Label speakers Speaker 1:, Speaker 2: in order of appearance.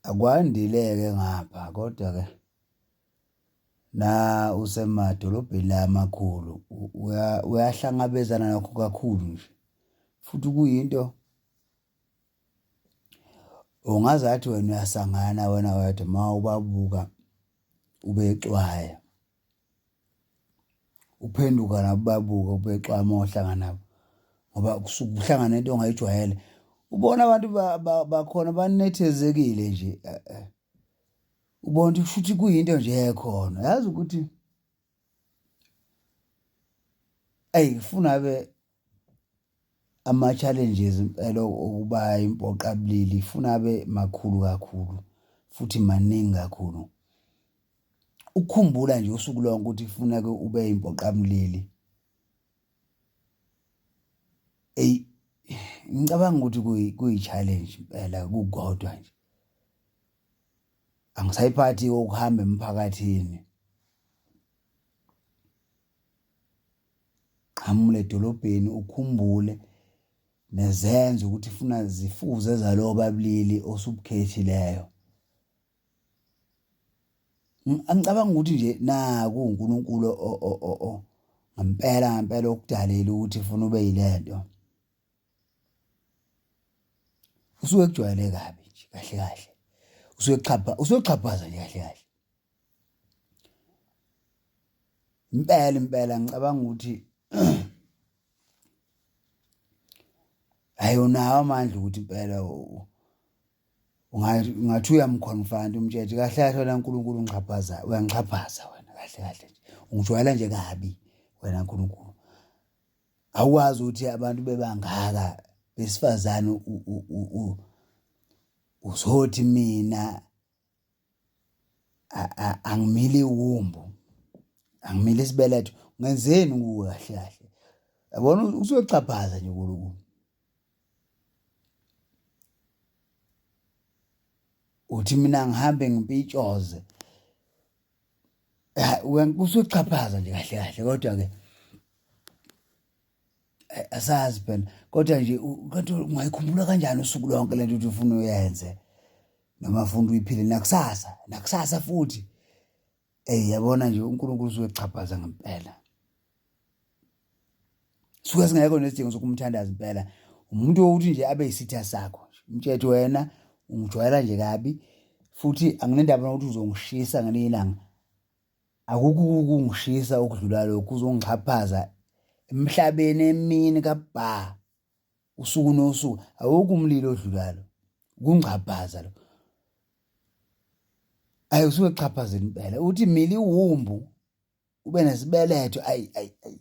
Speaker 1: Akwandile-ke ngapha kodwa-ke na usemadolobheni la amakhulu uyahlangabezana nakho kakhulu nje futhi kuyinto ungazathi wena uyasangana wena wedwa uma ubabuka ubexwaya. Uphenduka nabo ubabuke ubexwaya uma uhlangana nabo ngoba kusuke uhlangana nento ongayijwayele. Ubona abantu bakhona banethezekile nje eh, eh. Ubona ukuthi kushuthi kuyinto nje ekhona. Yazi ukuthi eyi funa be ama-challenges impela okuba impoqabulili funa abe makhulu kakhulu futhi maningi kakhulu. Ukukhumbula nje usuku lonke ukuthi kufuneka ube impoqamlili eyi ngicabanga ukuthi kuyi-challenge impela kukodwa nje. Angisayiphathi ukuhamba emphakathini. Qhamula edolobheni ukhumbule nezenzo ukuthi funa zifuze zalowo babulili osubukhethileyo. Angicabangi ukuthi nje naku uNkulunkulu ngempela ngempela okudalile ukuthi funa ube yilento. Usuke kujwayele kabi nje kahle kahle. Usuke kuxhapha usuke kuxhaphaza nje kahle kahle. Impela impela ngicabanga ukuthi hayi unawo amandla ukuthi impela ungathi uyamkhonfanta umtshele kahle kahle wena Nkulunkulu ungixhaphaza uyangixhaphaza wena kahle kahle nje ungijwayela nje kabi wena Nkulunkulu awukwazi ukuthi abantu bebangaka besifazane uzothi mina angimile iwumbu angimile isibeletho ngenzeni kuwe kahle kahle yabona usuyoxhaphaza nje uNkulunkulu uthi mina ngihambe ngipitshoze usuxhaphaza nje kahle kahle kodwa ke asazi phela kodwa nje kanti ungayikhumbula kanjani usuku lonke lento ukuthi ufuna uyenze noma ufuna uyiphile nakusasa nakusasa futhi Ey yabona nje uNkulunkulu usuke exhaphaza ngempela. Suke singekho nesidingo sokumthandaza impela. Umuntu wokuthi nje abe yisitha sakho nje. Umtshethe wena ungijwayela nje kabi futhi anginendaba nokuthi uzongishisa ngelinye ilanga. Akukho ukungishisa okudlula lokhu uzongixhaphaza emhlabeni emini kabha usuku nosuku awukho umlilo odlula lo kungxabhaza lo ayi usuke exhaphazela impela uthi mila iwumbu ube nesibeletho ayi ayi ayi.